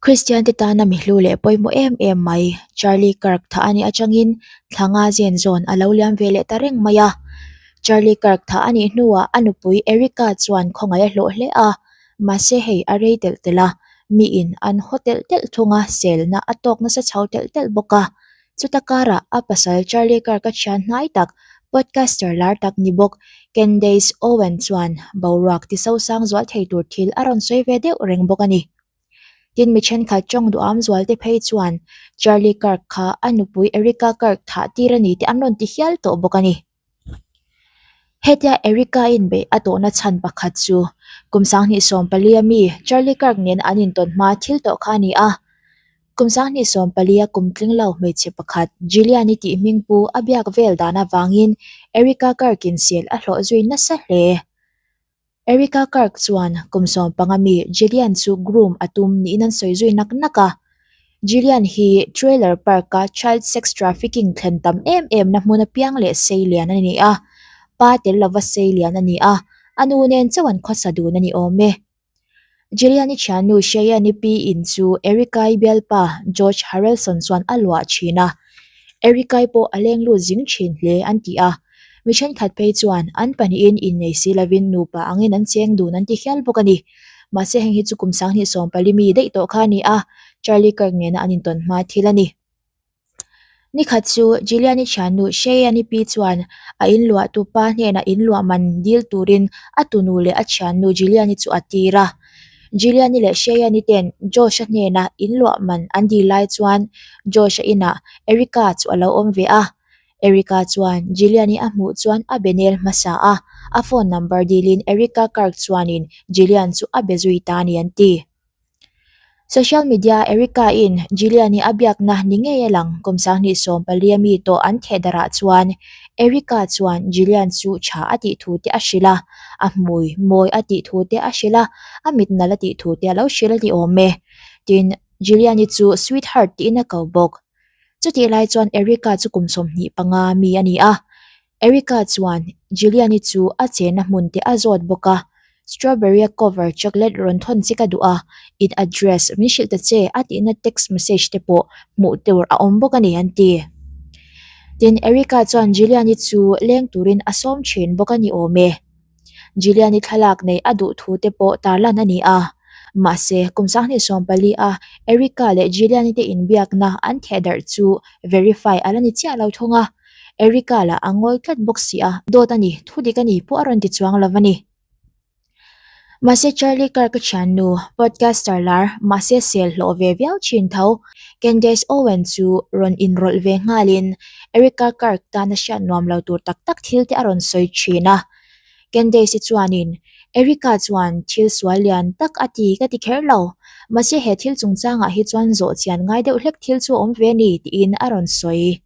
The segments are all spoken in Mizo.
Kristiante tana mi hlu leh pawimawh em em mai Charlie Kirk thah a nih atangin thla nga zen zawn a lo liam ve leh ta reng mai a. Charlie Kirk thah a nih hnuah a nupui Erica chuan khawngaih a hlawh hle a, mahse hei a rei telh telh a, miin an haw telh telh thung a, selna a tawk nasa chho telh telh bawk a. Chuta karah a pasal Charlie Kirk a thian hnai tak, podcaster lar tak ni bawk Candace Owen chuan boruak tisosang zual thei tur thil a rawn sawi ve deuh reng bawk a ni. Tin mi thenkhat tawng duham zual te phei chuan Charlie Kirk kha a nupui Erika Kirk thah tir a ni tih an rawn ti hial tawh bawk a ni. Hetia Erika inbeih a tawhna chhan pakhat chu kum 2014 mi Charlie Kirk nen an intawn hma thil tawh kha a ni a. Kum 2014 kum tling lo hmeichhe pakhat Jillian-i tih hming pu a biak vel dan avangin Erika Kirk-in sel a hlawh zui nasa hle. Erika Kirk chuan kum 15 mi Jillian chu groom a tum niin an sawi zui nak nak a. Jillian hi trailer park-a child sex trafficking thlen tam em em na hmun apiang leh sei lian a ni a, pa tel lova sei lian a ni a, a nu nen chauh an khawsa dun a ni awm e. Jillian-i thiannu Cheyenne-i pi in chu Erika-i bialpa George Harrelson chuan a luah thin a, Erika-i pawh a leng lut zing thin hle an ti a. Mi thenkhat phei chuan an pahnihin innei si lovin nupa angin an cheng dun an ti hial bawk a ni. Mahse heng hi chu kum 2014 mi daih tawh kha a ni a, Charlie Kirk nena an intawn hma thil a ni. Nikhat chu Jillian-i thiannu Cheyenne-i pi chuan a inluahtu pa hnenah inluah man dil turin a tunu leh a thiannu Jillian-i chu a tir a. Jillian-i leh Cheyenne-i ten Josh-a hnenah inluah man an dil lai chuan Josh-a inah Erica chu a lo awm ve a. Erica chuan Jillian-i a hmuh chuan a be nel hmasa a, a phone number dilin Erica Kirk chuanin Jillian chu a be zui ta a ni an ti. Social media Erica-in Jillian-i a biakna ni ngei a lang kum 2014 mi tawh an theh darah chuan Erica chuan Jillian chu tha a tih thu te a hrilh a, a hmui mawi a tih thu te a hrilh a, a mit nalh a tih thu te a lo hrilh a ni awm e. Tin, Jillian-i chu sweetheart tiin a ko bawk. Chutih lai chuan Erica chu kum 25 mi a ni a, Erica chuan Jillian-i chu a chenna hmun te a zawt bawk a, Strawberry-a cover chocolate rawn thawn che ka duh a, in address min hrilh ta che a tihna text message te pawh hmuh tur a awm bawk a ni an ti. Tin, Erica chuan Jillian-i chu leng turin a sawm thin bawk a ni awm e. Jillian-i thlalak neih a duh thu te pawh tarlan a ni a. Mahse, kum 2014 a Erica leh Jillian-i te inbiakna an thehdarh chu verify a la ni chiah lo thung a. Erica lah a ngawi tlat bawk si a, dawt a ni, thu dik a ni pawh a rawn ti chuang lo a ni. Mahse Charlie Kirk a thiannu, podcaster lar, mahse sel hlawh ve viau thin tho, Candace Owen chu rawn inrawlh ve nghalin Erica Kirk tana hriat nuam lo tur tak tak thil te a rawn sawi thin a. Candace-i chuanin, Erica chuan thil sual lian tak a ti ka ti kher lo, mahse he thil chungchangah hi chuan zawh chian ngai deuh hlek thil chu a awm ve a ni tiin a rawn sawi.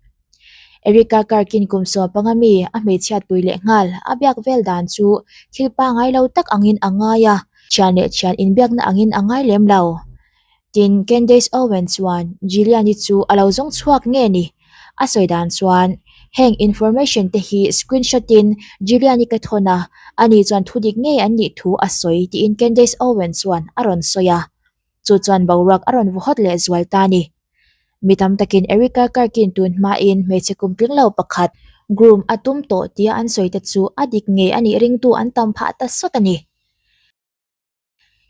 Erica Kirkin kum 15 mi a hmeichhiat pui leh nghal a biak vel dan chu thil pangai lo tak angin a ngai a, thian leh thian inbiakna angin a ngai lem lo. Tin, Candace Owen chuan Jillian-i chu a lo zawng chhuak nge ni? A sawi dan chuan heng information te hi screenshot-in Jillian-i ka thawn a, ani chuan thudik ngei an nih thu a sawi tiin Candace Owen chuan a rawn sawi a. Chu chuan boruak a rawn vaw hawt leh zual ta a ni. Mi tam takin Erica Kirkin tun hmain hmeichhe kum tling lo pakhat groom a tum tawh tia an sawi te chu a dik ngei a nih ringtu an tam phah ta sawt a ni.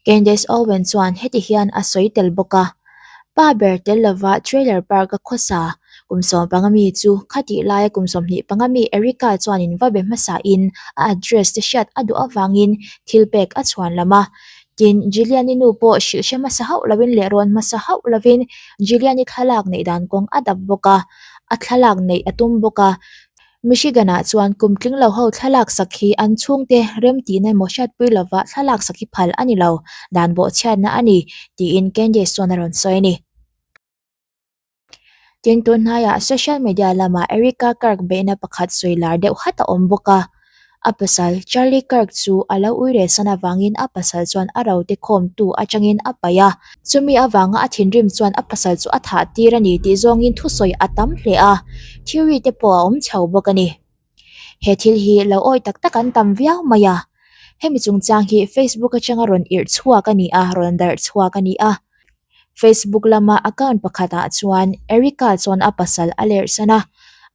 Candace Owen chuan heti hian a sawi tel bawk a, Pa ber tel lova trailer park a khawsa kum 15 mi chu khatih laia kum 25 mi Erica chuanin va be hmasain a address te hriat a duh avangin thil pek a chhuan lam a. Tin, Jillian-i nu pawh hrilh hre hmasa hauh lovin leh rawn hmasa hauh lovin Jillian-i thlalak neih dan kawng a dap bawk a, a thlalak neih a tum bawk a. Michigan-ah chuan kum tling lo ho thlalak sak hi an chhungte remtihna emaw hriatpui lova thlalak sak hi phal a ni lo, dan bawhchhiatna a ni, tiin Candace chuan a rawn sawi a ni. Tin, tun hnaiah social media lamah Erika Kirk beihna pakhat sawi lar deuh hat a awm bawk a. A pasal Charlie Kirk chu a lo ui reh san avangin a pasal chuan a rote khawmtu atangin a paih a. Chumi avanga a thinrim chuan a pasal chu a thah tir a ni tih zawngin thusawi a tam hle a, theory te pawh a awm chho bawk a ni. He thil hi lo awi tak tak an tam viau mai a. Hemi chungchang hi Facebook atanga rawn irh chhuak a ni a, rawn darh chhuak a ni a. Facebook lama account pakhatah chuan Erica chuan a pasal a lerhsan a,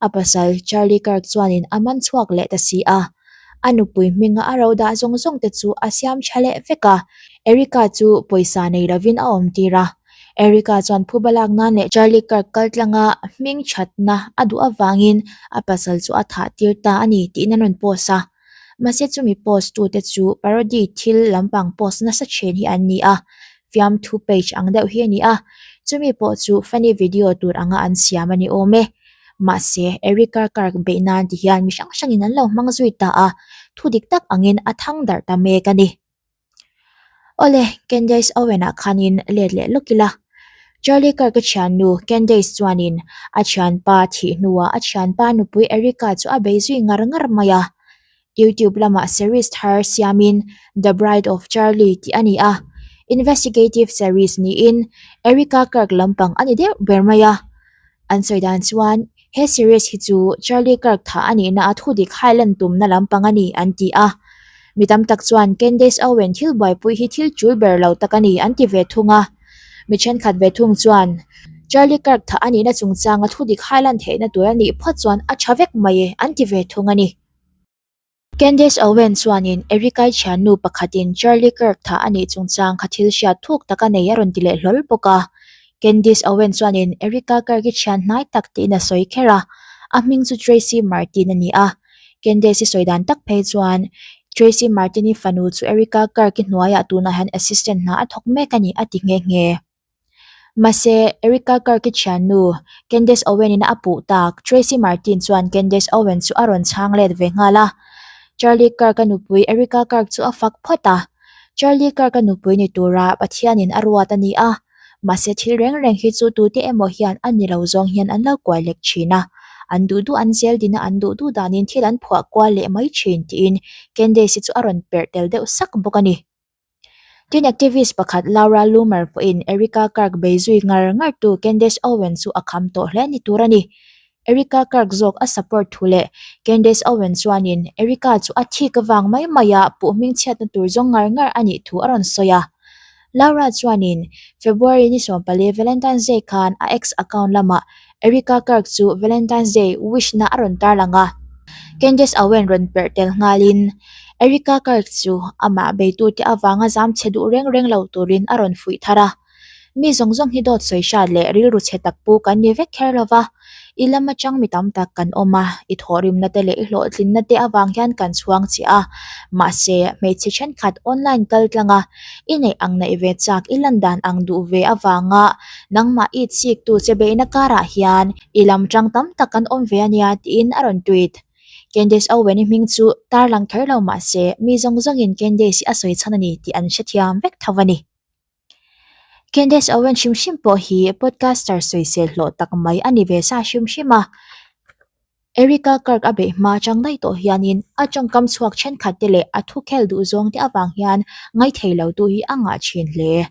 a pasal Charlie Kirk chuanin a man chhuak leh ta si a. A nupui hminga a ro dah zawng zawng te chu a siam tha leh vek a, Erica chu pawisa nei lovin a awm tir a. Erica chuan phuba lak nan leh Charlie Kirk kal tlanga hming thatna a duh avangin a pasal chu a thah tir ta a ni tiin an rawn post a. Mahse chumi post tute chu parody thil lampang post nasa thin hi an ni a, fiamthu page ang deuh hi a ni a, chumi pawh chu funny video tur anga an siam a ni awm e. Mahse Erica Kirk beih nan ti hian mi hrang hrangin an lo hmang zui ta a, thu dik tak angin a thang darh ta mek a ni. Awle, Candace Owen-ah khanin let leh lawk ila. Charlie Kirk-a thiannu Candace chuanin a thianpa thih hnuah a thianpa nupui Erica chu a bei zui ngar ngar mai a. YouTube lamah series thar siamin The Bride of Charlie tih a ni a. Investigative series niin Erica Kirk lampang a ni deuh ber mai a. An sawi dan chuan he series hi chu Charlie Kirk thah a nihna a thudik hailan tumna lampang a ni an ti a. Mi tam tak chuan Candace Owen thil buaipui hi thil tul ber lo tak a ni an ti ve thung a. Mi thenkhat ve thung chuan Charlie Kirk thah a nihna chungchanga thudik hailan theihna tur a nih phawt chuan a tha vek mai e an ti ve thung a ni. Candace Owen chuanin Erica-i thiannu pakhatin Charlie Kirk thah a nih chungchang kha thil hriat thuk tak a nei a rawn ti leh hlawl bawk a. Candace Owen chuanin Erica Kirk-i thian hnai tak tiin a sawi kher a, a hming chu Tracy Martin a ni a. Candace-i sawi dan tak phei chuan Tracy Martin-i fanu chu Erica Kirk-i hnuaiah tunah hian assistant hna a thawk mek a ni a ti nghe nghe. Mahse, Erica Kirk-i thiannu, Candace Owen-in a puh tak, Tracy Martin chuan Candace Owen chu a rawn chhang let ve nghal a. Charlie Kirk-a nupui Erica Kirk chu a fak phawt a. Charlie Kirk-a nupui ni tura Pathianin a ruat a ni a, mahse thil reng reng hi chu tute emaw hian a ni lo zawng hian an lo kuai lek thin a, an duh duh an zel din a, an duh duh danin thil an phuah kual leh mai thin tiin Candace-i chu a rawn perh tel deuh sak bawk a ni. Tin, activist pakhat Laura Loomer pawhin Erica Kirk bei zui ngar ngar tu Candace Owen chu a kham tawh hle ni tur a ni. Erica Kirk zawk a support thu leh Candace Owen chuanin Erica chu a thik avang mai maia puh hmingchhiatna tur zawng ngar ngar a nih thu a rawn sawi a. Laura chuanin February ni 14 Valentine's Day khan a X account lamah Erica Kirk chu Valentine's Day wish na a rawn tarlang a. Candace Owen rawn perh tel nghalin Erica Kirk chu amah beitute avanga zam chhe duh reng reng lo turin a rawn fuih thar a. Mi zawng zawng hi dawt sawi hrat leh rilru chhe tak pu kan ni vek kher lo va, i lam atang mi tam tak kan awm a, i thawhrimna te leh i hlawhtlinna te avang hian kan chhuang che a. Mahse, hmeichhe thenkhat online kal tlanga i neih ang neih ve chak i lan dan ang duh ve avanga nangmah i chiktu che beihna karah hian i lam tang tam tak kan awm ve ania tiin a rawn tweet. Candace Owen-i hming chu tarlang kher lo mah se, mi zawng zawngin Candace-i a sawi chhan a ni tih an hrethiam vek tho a ni. Candace Owen hrim hrim pawh hi podcaster sawisel hlawh tak mai a ni ve sa hrim hrim a. Erica Kirk a beih hma chang daih tawh hianin a tawngkam chhuak thenkhat te leh a thukhel duh zawng te avang hian ngaithei lo tu hi a ngah thin hle.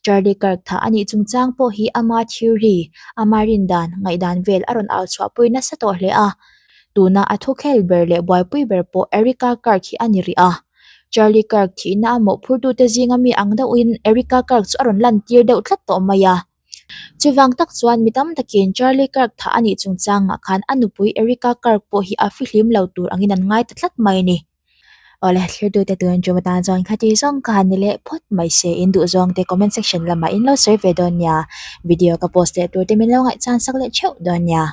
Charlie Kirk thah a nih chungchang pawh hi ama theory, ama rindan, ngaihdan vel a rawn au chhuahpui nasa tawh hle a. Tuna a thukhel ber leh buaipui ber pawh Erica Kirk hi a ni rih a. Charlie Kirk thihna a mawhphurtute zinga mi ang deuhin Erica Kirk chu a rawn lantir deuh tlat tawh mai a. Chuvang tak chuan mi tam takin Charlie Kirk thah a nih chungchangah khan a nupui Erica Kirk pawh hi a fihlim lo tur angin an ngai ta tlat mai a ni. Awle, thlirtute tun tum atan chuan khati zawng ka han ni leh phawt mai se, in duh zawng te comment section lamah in lo sawi ve dawn nia. Video ka post leh tur te min lo ngaihchan sak leh theuh dawn nia.